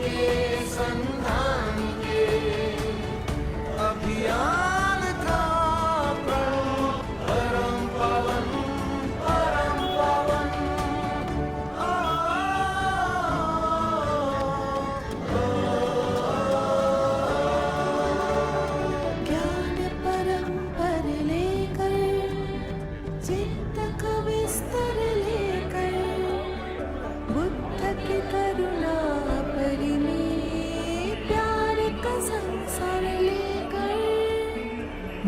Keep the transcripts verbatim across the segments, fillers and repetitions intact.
के संधान के अभियान का प्रण परम पावन, परम पावन। ज्ञान परम पर लेकर, चित्त का विस्तार लेकर, बुद्ध की करुणा परिमेय, प्यार का संसार लेकर,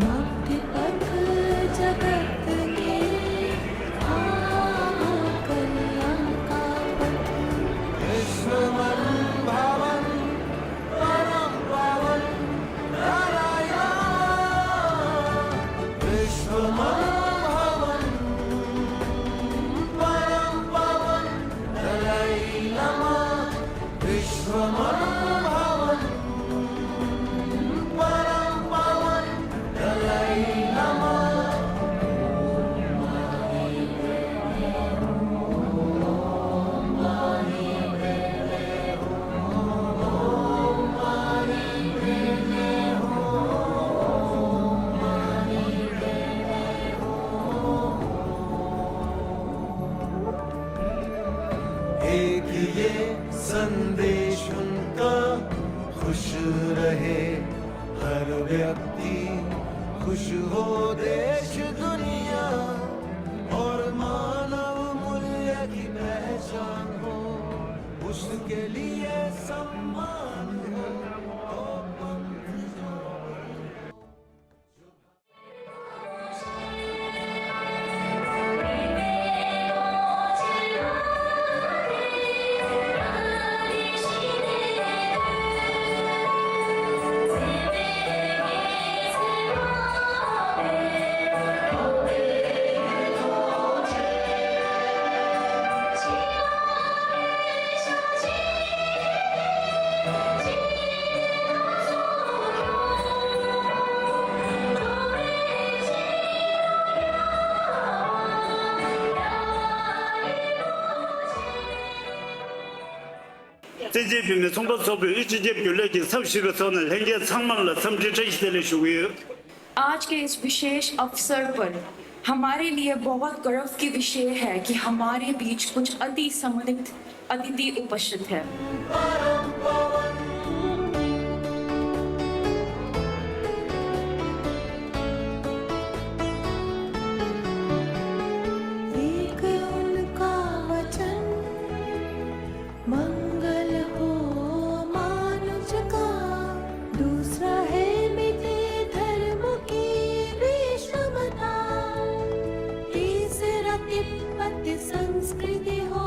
मुक्ति पथ जगत के, हाँ, कल्याण का पथ। विश्व मन भवन, परम पावन दलाई लामा। विश्व मन भवन, परम पावन दलाई लामा। विश्व मन भवन, परम पावन दलाई लामा। एक ये संदेश उनका, खुश रहे हर व्यक्ति, खुश हो देश दुनिया, और मानव मूल्य की पहचान हो, उसके लिए सम्मान हो। བཙན་བྱོལ་བོད་མིའི་ཚོང་པ་ཚོགས་པའི་དབུས་སྤྱི་ཁྱབ་རྒྱུན་ལས་ཀྱི་ཚབ་ཞུས་པའི་ཚབ་ནས་ལྷན་རྒྱས་ཚང་མ་ལ་འཚམས་འདྲི་བཀྲ་ཤིས་བདེ་ལེགས་ཞུ་གི་ཡོད། आज के इस विशेष अवसर पर हमारे लिए बहुत गर्व की विषय है कि हमारे बीच कुछ अति सम्मानित अतिथि उपस्थित है। एक उनका वचन मंगल हो मानुष का, दूसरा है मिटे धर्म की विषमता, तीसरा तिब्बत संस्कृति हो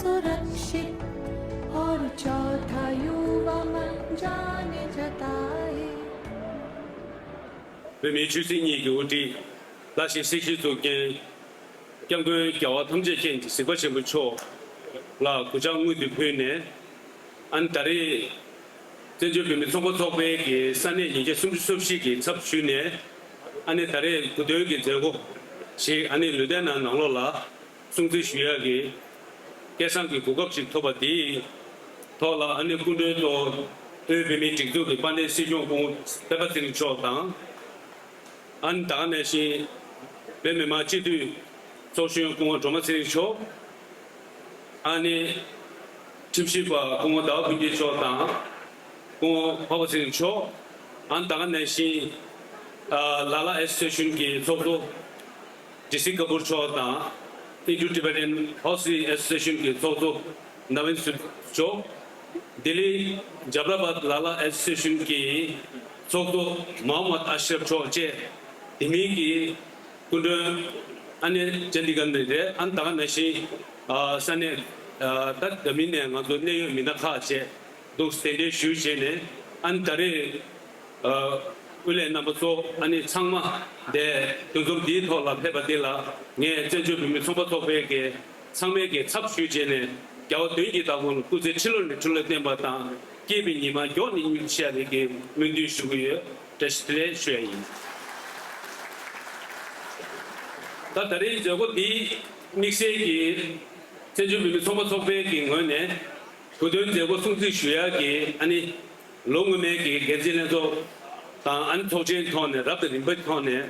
सुरक्षित, और चौथा युवा मन जाने जताए। བོད་མིའི་ཆོས་སྲིད་གཉིས་ཀྱི་དབུ་ཁྲིད། བླ་ཆེན་སྲིད་ཞིའི་གཙུག་རྒྱན། སྐྱབས་མགོན་རྒྱལ་བ་ཐམས་ཅད་མཁྱེན་གྱི་གཟིགས་པ་ཆེན་པོ་མཆོག་ལ་གུས་ཕྱག་སྔོན་དུ་ཕུལ་ནས། ཨ་ནི་ད་རེས་བཙན་བྱོལ་བོད་མི་ཚོང་པ་ཚོགས་པའི་གི་ས་གནས་ཉིས་བརྒྱ་སུམ་ཅུ་སོ་བཞི་གི་ཚབ་ཞུས་ནས། ཨ་ནི་ད་རེས་དགུང་སྟོན་གྱི་མཛད་སྒོ་ཞིག་ཨ་ནི་ལུས་རྟེན་ནང་ནང་ལོགས་ལ་སྲུང་བརྩི་ཞུ་ཡག་གི་སྐལ་བཟང་གི་གོ་སྐབས་ཤིག་ཐོབ་པ་དེའི་ཐོག་ལ། ཨ་ནི་སྐུ་མགྲོན་གཙོ་བོ་དབུས་བོད་མིའི་སྒྲིག་འཛུགས་ཀྱི་དཔལ་ལྡན་སྲིད་སྐྱོང་སྐུ་ངོ་སྤེན་པ་ཚེ་རིང་མཆོག་དང་། ཨ་ནི་ད་ག་ནང་བཞིན་བོད་མི་མང་སྤྱི་འཐུས་ཚོགས་གཞོན་སྐུ་ངོ་སྒྲོལ་མ་ཚེ་རིང་མཆོག། ཨ་ནི་ཁྲིམས་ཞིབ་པ་སྐུ་ངོ་ཟླ་བ་ཕུན་སྐྱིད་མཆོག་དང་། སྐུ་ངོ་འཕགས་པ་ཚེ་རིང་མཆོག། ཨ་ནི་ད་ག་ནང་བཞིན་ཨ་ལ་ལ་ཨེ་སོ་སི་ཨེ་ཤན་གྱི་ཚོགས་གཙོ་ཌི་སི་ཀ་པུར་མཆོག་དང་། Indo-Tibetan Horse Association གྱི་ཚོགས་གཙོ་ན་ཝིན་སུད་མཆོག། ལྡི་ལི་ཇབ་ར་བཱད་ལ་ལ་ཨེ་སོ་སི་ཨེ་ཤན་གྱི་ཚོགས་གཙོ་མོ་ཧམ་མད་ཨ་ཤ་རབ་མཆོག་བཅས་དེ་མིན་གྱི་སྐུ་མགྲོན། ཨ་ནི་ཅན་དི་གྷར་ནས་རེད། ཨ་ནི་ད་ག་ནང་བཞིན་ཨ་ས་གནས་ཨ་ད་འདྲ་མིན་ནས་ང་ཚོ་གནད་ཡོད་མི་སྣ་ཁག་བཅས་འདུག་གདན་འདྲེན་ཞུས་བྱས་ནས། ཨ་ནི་ད་རེས་ཨ་དབུ་ལས་རྣམ་པ་ཚོ་ཨ་ནི་ཚང་མ་འདིར་འདུ་འཛོམས་འདིའི་ཐོག་ལ་ཕེབས་པ་འདི་ལ་ངས་བཙན་བྱོལ་བོད་མི་ཚོང་པ་ཚོགས་པའི་གི་ཚང་མའི་གི་ཚབ་ཞུས་བྱས་ནས། རྒྱལ་བ་དོན་གྱི་བདག་པོ་ལ་སྐུ་ཚེ་ཁྲི་ལོ་ནས་ཁྲི་ལོ་བརྟན་པ་དང་། སྐྱེས་པའི་ཉི་མ་མགྱོགས་ནས་མྱུར་དུ་ཤར་བའི་གི་སྨོན་འདུན་ཞུ་གི་ཡོད། བཀྲ་ཤིས་བདེ་ལེགས་ཞུ་ཡ་ཡིན། ད་ད་རེས་མཛད་སྒོ་འདི་དམིགས་བསལ་གྱིས་བཙན་བྱོལ་བོད་མི་ཚོང་པ་ཚོགས་པའི་གི་ངོས་ནས། གོ་སྟོན་མཛད་སྒོ་སྲུང་བརྩི་ཞུ་ཡག་གི་ཨ་ནི་ལོ་སྔོན་མའི་གི་འགན་འཛིན་ལྷན་ཚོགས་དང་ཨ་ནི་ཚོགས་ཆེན་ཐོག་ནས་རབ་དང་རིམ་པའི་ཐོག་ནས་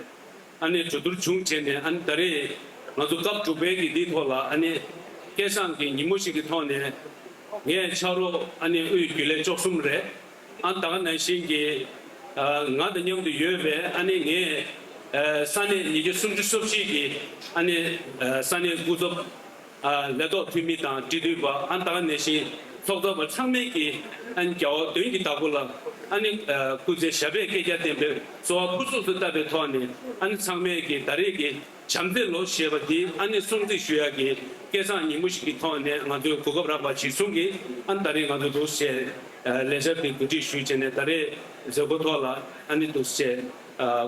ཨ་ནི་གྲོས་བསྡུར་བྱུང་བྱས་ནས། ཨ་ནི་ད་རེས་ང་ཚོ་སྐབས་དྲུག་པའི་གི་འདིའི་ཐོག་ལ་ཨ་ནི་སྐལ་བཟང་གི་ཉིན་མོ་ཞིག་གི་ཐོག་ནས་ངས་ཕྱག་རོགས་ཨ་ནི་དབུས་རྒྱུན་ལས་བཅུ་གསུམ་རེད། ཨ་ད་ག་ནང་བཞིན་གྱི་ཨ་ང་དང་མཉམ་དུ་ཡོད་པའི་ཨ་ནི་ངས་ཨ་ས་གནས་ཉིས་བརྒྱ་སུམ་ཅུ་སོ་བཞི་གི་ཨ་ནི་ཨ་ས་གནས་སྐུ་ཚབ་ཨ་ལས་ཐོག་འཐུས་མི་དང་སྤྱི་འཐུས་པ། ཨ་ད་ག་ནང་བཞིན་ཚོགས་གཙོ་པ་ཚང་མས་ཀྱི་ཨ་ནི་རྒྱལ་བ་དོན་གྱི་བདག་པོ་ལ་ཨ་ནི་ཨ་སྐུ་ཚེ་ཞབས་པད་བསྐལ་བརྒྱར་བརྟན་པའི་གསོལ་བ་ཕུར་ཚུགས་སུ་བཏབ་པའི་ཐོག་ནས། ཨ་ནི་ཚང་མས་ཀྱི་ད་རེས་ཀྱི་བྱམས་བརྩེ་ལོ་ཞེས་པ་འདི་ཨ་ནི་སྲུང་བརྩི་ཞུ་ཡག་གི་སྐལ་བཟང་ཉིན་མོ་ཞིག་གི་ཐོག་ནས་ང་ཚོའི་གོ་སྐབས་རག་པ་ཇི་བཟུང་གིས། ཨ་ནི་ད་རེས་ང་ཚོ་འདུག་སེ་ལས་བྱ་འདི་གོ་སྒྲིག་ཞུས་བྱས་ནས། ད་རེས་མཛད་སྒོ་ཐོག་ལ་ཨ་ནི་འདུག་སེ་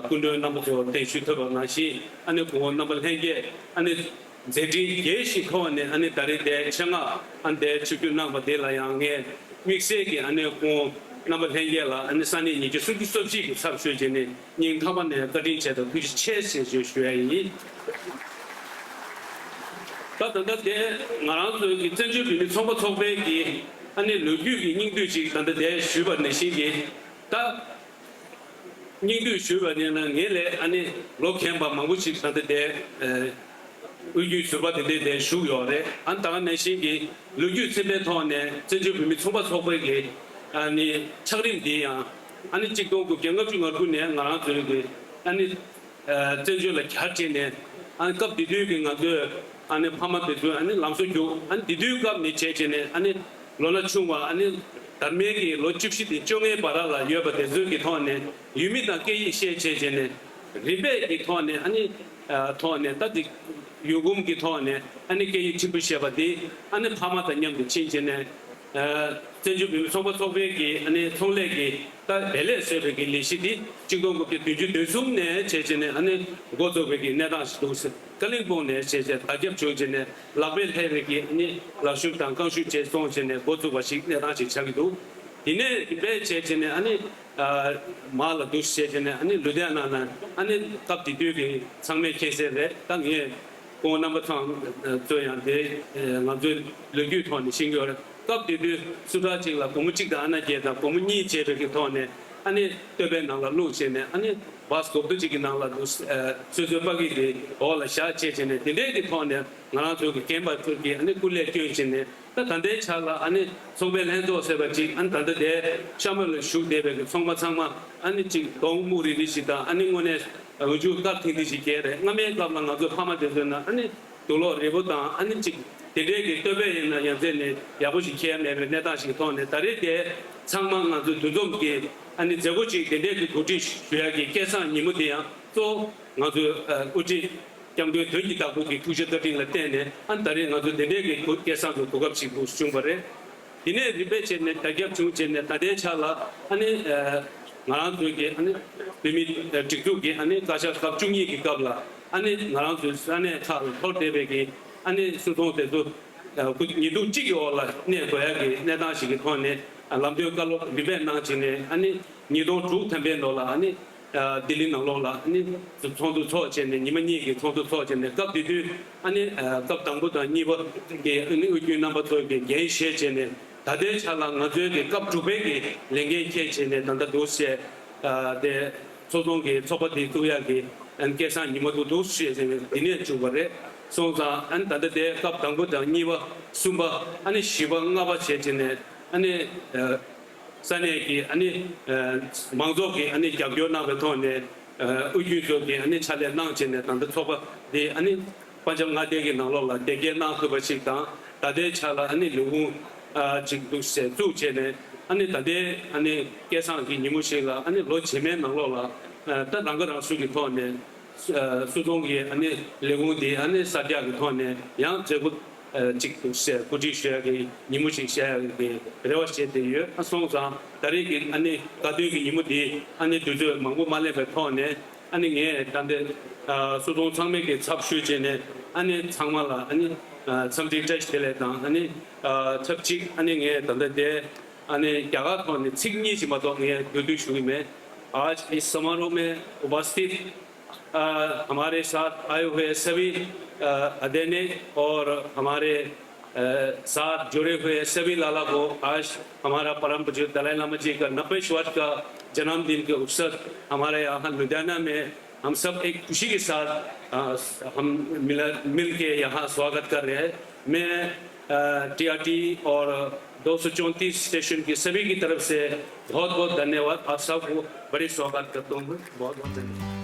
སྐུ་མགྲོན་རྣམ་པ་ཚོ་གདན་ཞུ་ཐོབ་པ་ནང་བཞིན། ཨ་ནི་སྐུ་ངོ་རྣམ་པ་ལྷན་རྒྱས་ཨ་ནི་མཛད་འཕྲིན་རྒྱས་ཤིང་མཐོ་བ་ནས་ཨ་ནི་ད་རེས་འདིར་ཆེད་མངགས་ཨ་ནི་འདིར་ཆིབས་བསྒྱུར་གནང་བ་དེ་ལ་ཡང་ངས་དམིགས་བསལ་གྱི་ཨ་ནི་སྐུ་ངོ་རྣམ་པ་ལྷན་རྒྱས་ལ་ཨ་ནི་ས་གནས་ཉིས་བརྒྱ་སུམ་ཅུ་སོ་གཅིག་གི་ཚབ་ཞུས་བྱས་ནས་སྙིང་ཐག་པ་ནས་བཀའ་དྲིན་ཆེ་དང་ཐུགས་རྗེ་ཆེ་ཞེས་ཞུ་ཡ་ཡིན། ད་ད་ལྟ་དེ་ང་རང་ཚོའི་གི་བཙན་བྱོལ་བོད་མི་ཚོང་པ་ཚོགས་པའི་གི་ཨ་ནི་ལོ་རྒྱུས་ཀྱི་སྙིང་བསྡུས་ཅིག་ད་ལྟ་དེ་ཞུས་པ་ནང་བཞིན་གྱི། ད་སྙིང་བསྡུས་ཞུས་པ་ཡིན་ན། ངེད་ལས་ཨ་ནི་ལོ་རྒན་པ་མང་པོ་ཞིག་ད་ལྟ་དེ་ཨ་དབུས་རྒྱུན་ཟུར་པ་དེ་འདྲས་དེ་བཞུགས་ཡོད་རེད། ཨ་ནི་ད་ག་ནང་བཞིན་གྱི་ལོ་རྒྱུས་ཚན་པའི་ཐོག་ནས་བཙན་བྱོལ་བོད་མི་ཚོང་པ་ཚོགས་པའི་གི་ཨ་ནི་ཕྱག་རིམ་འདི་ཡང་ཨ་ནི་གཅིག་སྟོང་དགུ་བརྒྱ་ལྔ་བཅུ་ང་དགུ་ནས་ང་རང་ཚོའི་གི་ཨ་ནི་ཨ་བཙན་བྱོལ་ལ་གྱར་བྱས་ནས། ཨ་ནི་སྐབས་དེ་དུས་ཀྱི་ང་ཚོས་ཨ་ནི་ཕ་མ་དེ་ཚོའི་ཨ་ནི་ལམ་སང་རྒྱུགས། ཨ་ནི་དེ་དུས་སྐབས་ནས་བྱས་བྱས་ནས་ཨ་ནི་ལོ་ན་ཆུང་བ། ཨ་ནི་དར་མའི་གི་ལོ་བཅུ་བཞི་དང་བཅོ་ལྔའི་བར་ལ་ཡོད་པ་དེ་ཚོའི་གི་ཐོག་ནས་ཡུལ་མི་དང་སྐད་ཡིག་བཤད་བྱས་བྱས་ནས། རིམ་པས་ཀྱི་ཐོག་ནས་ཨ་ནི་ཨ་ཐོག་ནས་ད་དེ་ཡུལ་གོམས་ཀྱི་ཐོག་ནས་ཨ་ནི་སྐད་ཡིག་ཕྲན་བུ་ཤེས་པ་དེ་ཨ་ནི་ཕ་མ་དང་མཉམ་དུ་ཕྱིན་བྱས་ནས། ཨ་བཙན་བྱོལ་བོད་མི་ཚོང་པ་ཚོགས་པའི་གི་ཨ་ནི་ཚོང་ལས་ཀྱི་ད་བེད་ལས་བཟོས་པའི་གི་ལས་གཞི་འདི་གཅིག་སྟོང་དགུ་བརྒྱ་བདུན་ཅུ་དོན་གསུམ་ནས་བྱས་བྱས་ནས་ཨ་ནི་འགོ་བཙུགས་པའི་གི་གནས་སྟངས་ཤིག་འདུག་ཟེར། ཀ་ལིང་སྤུང་ནས་བྱས་བྱས་དར་ཁྱབ་བྱུང་བྱས་ནས་ལག་པས་ལྷས་པའི་གི་ཨ་ནི་ལག་ཤུབས་དང་རྐང་ཤུབས་བཅས་བཙོངས་བྱས་ནས་འགོ་བཙུགས་པ་ཞིག་གནས་སྟངས་ཤིག་ཆགས་ཀྱི་འདུག། དེ་ནས་རིམ་པས་བྱས་བྱས་ནས་ཨ་ནི་ཨ་མར་ལ་འདུག་བྱས་བྱས་ནས་ཨ་ནི་ལུ་དྷི་ཡ་ན་ན་ཨ་ནི་སྐབས་དེ་དུས་ཀྱི་ཚང་མས་མཁྱེན་གསལ་རེད། ད་ངས་སྐུ་ངོ་རྣམ་པ་ཚང་ཚོས་ཡང་དེ་ང་ཚོའི་ལོ་རྒྱུས་ཐོག་ནས་ཤེས་ཀྱི་ཡོད་རེད། སྐབས་དེ་དུས་སུ་ཊར་གཅིག་ལ་སྒོར་མོ་གཅིག་དང་ཨ་ན་བརྒྱད་དང་སྒོར་མོ་གཉིས་བྱས་པའི་གི་ཐོག་ནས་ཨ་ནི་སྟོད་པའི་ནང་ལ་བླུགས་བྱས་ནས། ཨ་ནི་བཱས་གོག་ཏོ་གཅིག་གི་ནང་ལ་འདུག་ཨ་སོ་སོའི་པ་ཀིཊ་དེ་འོག་ལ་བཞག་བྱས་བྱས་ནས། དེ་འདྲའི་གི་ཐོག་ནས་ང་རང་ཚོའི་གི་རྒན་པ་ཚོས་ཀྱི་ཨ་ནི་སྐུ་ལས་བསྐྱོན་བྱས་ནས། ད་ད་ལྟའི་ཆ་ལ་ཨ་ནི་ཚོང་པའི་ལྷན་ཚོགས་ཟེར་བ་ཅིག། ཨ་ནི་ད་ལྟ་དེ་ཤར་མོ་ལ་བཞུགས་བསྡད་པའི་གི་ཚོང་པ་ཚང་མ་ཨ་ནི་ཅིག་གདོང་སྨུག་རིལ་རིལ་ཞིག་དང་། ཨ་ནི་དངོས་གནས་འོན་ཆུ་དཀར་ཐིང་ཐིང་ཞིག་བརྒྱབ་རེད། སྔ་མའི་སྐབས་ལ་ང་ཚོའི་ཕ་མ་དེ་ཚོས་ན་ཨ་ནི་དུག་ལོག་རིལ་པོ་དང་། ཨ་ནི་ཅིག་དེ་འདྲའི་གི་སྟོད་པས་ཡིན་ན་ཡང་རྩེ་ནས་ཡག་པོ་ཞིག་འཁྱེར་མེད་པའི་གནས་སྟངས་ཤིག་གི་ཐོག་ནས། ད་རེས་དེ་ཚང་མ་ང་ཚོའི་འདུ་འཛོམས་ཀྱི་ཨ་ནི་མཛད་སྒོ་ཅིག་དེ་འདྲའི་གི་གོ་སྒྲིག་ཞུ་ཡག་གི་སྐལ་བཟང་ཉིན་མོ་དེ་ཡང་གཙོ་བོ་ང་ཚོའི་ཨ་དབུ་ཁྲིད་སྐྱབས་མགོན་དོན་གྱི་བདག་པོ་གི་ཐུགས་རྗེ་བཀའ་དྲིན་ལ་བརྟེན་ནས། ཨ་ནི་ད་རེས་ང་ཚོ་དེ་འདྲའི་གི་གོ་སྐལ་བཟང་གི་གོ་སྐབས་ཤིག་ཏུ་བྱུང་བ་རེད། དེ་ནས་རིམ་པས་བྱས་ནས་དར་ཁྱབ་བྱུང་བྱས་ནས། ད་ལྟའི་ཆ་ལ་ཨ་ནི་ཨ་ང་རང་ཚོའི་གི་ཨ་ནི་བོད་མི་སྒྲིག་འཛུགས་ཀྱི་ཨ་ནི་བཀའ་ཤག་སྐབས་བཅུ་གཉིས་ཀྱི་སྐབས་ལ་ཨ་ནི་ང་རང་ཚོའི་ས་གནས་ཁག་ལ་འཁོར་བསྡད་པའི་གི་ཨ་ནི་སུད་ཚོང་དེ་ཚོ་ཨ་ཁུ་ཉིས་སྟོང་གཅིག་གི་འོག་ལ་གནས་དགོས་ཡག་གི་གནས་སྟངས་ཤིག་གི་ཐོག་ནས་ལམ་སྟོན་བཀའ་སློབ་རིམ་པས་གནང་བྱས་ནས། ཨ་ནི་ཉིས་སྟོང་དྲུག་ཐམ་པའི་ནང་ལ་ཨ་ནི་ཨ་ལྡི་ལི་ནང་ལོགས་ལ་ཨ་ནི་ཚོགས་འདུ་ཚོགས་བྱས་ནས། ཉི་མ་གཉིས་ཀྱི་ཚོགས་འདུ་ཚོགས་བྱས་ནས། སྐབས་དེ་དུས་ཨ་ནི་ཨ་སྐབས་དང་པོ་དང་གཉིས་པ་གི་ཨ་ནི་དབུས་རྒྱུན་རྣམ་པ་ཚོ་གིས་འགན་བཞེས་བྱས་ནས། ད་ལྟའི་ཆ་ལ་ང་ཚོའི་གི་སྐབས་དྲུག་པའི་གི་ལས་འགན་འཁྱེར་བྱས་ནས། ད་ལྟ་འདུག་སེ་ཨ་དེ་ཚོགས་ཚོང་གི་ཚོགས་པ་དེ་བཙུགས་ཡག་གི་ཨ་ནི་སྐལ་བཟང་ཉིན་མོ་འདུག་འདུག་ཞེས་བྱས་ནས་འདི་ནས་བྱུང་བ་རེད། སོང་ཙང་ཨ་ནི་ད་ལྟ་དེ་སྐབས་དང་པོ་དང་གཉིས་པ་གསུམ་པ་ཨ་ནི་བཞི་པ་ལྔ་པ་བྱས་བྱས་ནས། ཨ་ནི་ཨ་ས་གནས་ཀྱི་ཨ་ནི་ཨ་མང་ཚོགས་ཀྱིས་ཨ་ནི་རྒྱབ་སྐྱོར་གནང་བའི་ཐོག་ནས། ཨ་དབུས་རྒྱུན་ཚོ་གིས་ཨ་ནི་ཕྱག་ལས་གནང་བྱས་ནས། ད་ལྟ་ཚོགས་པ་འདི་ཨ་ནི་པ་ཇབ་མངའ་སྡེ་གི་ནང་ལོགས་ལ་དེབ་སྐྱེལ་གནང་ཐུབ་པ་ཞིག་དང་། ད་ལྟའི་ཆ་ལ་ཨ་ནི་ལས་ཁུངས་ཨ་ཅིག་འདུག་སེ་བཙུགས་བྱས་ནས། ཨ་ནི་ད་ལྟའི་ཨ་ནི་སྐལ་བཟང་གི་ཉིན་མོ་ཞིག་ལ་ཨ་ནི་ལོ་རྗེས་མའི་ནང་ལོགས་ལ་ཨ་ད་རང་ཁ་རང་གསོ་གི་ཐོག་ནས། ཨ་སུད་ཚོང་གི་ཨ་ནི་ལས་ཁུངས་འདི་ཨ་ནི་གསར་རྒྱག་གི་ཐོག་ནས་ཡང་མཛད་སྒོ་ཨ་གཅིག་ཏུ་གོ་སྒྲིག་ཞུ་ཡག་གི་ཉིན་མོ་ཞིག་བཞག་ཡག་གི་རེ་བ་བྱས་ཏེ་ཡོད། ཨ་སོང་ཙང་ད་རེས་ཀྱི་ཨ་ནི་དགའ་སྟོན་གྱི་ཉིན་མོ་འདི་ཨ་ནི་དུས་ཚོད་མང་པོ་མ་ལེན་པའི་ཐོག་ནས། ཨ་ནི་ངས་ད་ལྟ་ཨ་སུད་ཚོང་ཚང་མས་ཀྱི་ཚབ་ཞུས་བྱས་ནས། ཨ་ནི་ཚང་མ་ལ་ཨ་ནི་ཨ་འཚམས་འདྲི་བཀྲ་ཤིས་བདེ་ལེགས་དང་། ཨ་ནི་ཨ་ཆབས་ཅིག་ཨ་ནི་ངས་ད་ལྟ་དེ་ཨ་ནི་རྒྱ་གར་ཐོག་ནས་ཚིག་གཉིས་ཅིག་མ་གཏོགས་ངས་བསྡུས་བསྡུས་ཞུ་གི་མེད། आज इस समारोह में उपस्थित अ, हमारे साथ आए हुए सभी, अ, आदरणीय और हमारे, अ, साथ जुड़े हुए सभी लाला को आज हमारा परम पूज्य दलाई लामा जी का नब्बे वर्ष का जन्मदिन के अवसर हमारे यहाँ लुधियाना में हम सब एक खुशी के साथ, अ, हम मिला, मिल के यहाँ स्वागत कर रहे हैं। मैं, अ, टीआरटी और दो सौ चौंतीस स्टेशन की सभी की तरफ से बहुत बहुत धन्यवाद। आप सबको बड़े स्वागत करता हूँ। बहुत बहुत धन्यवाद।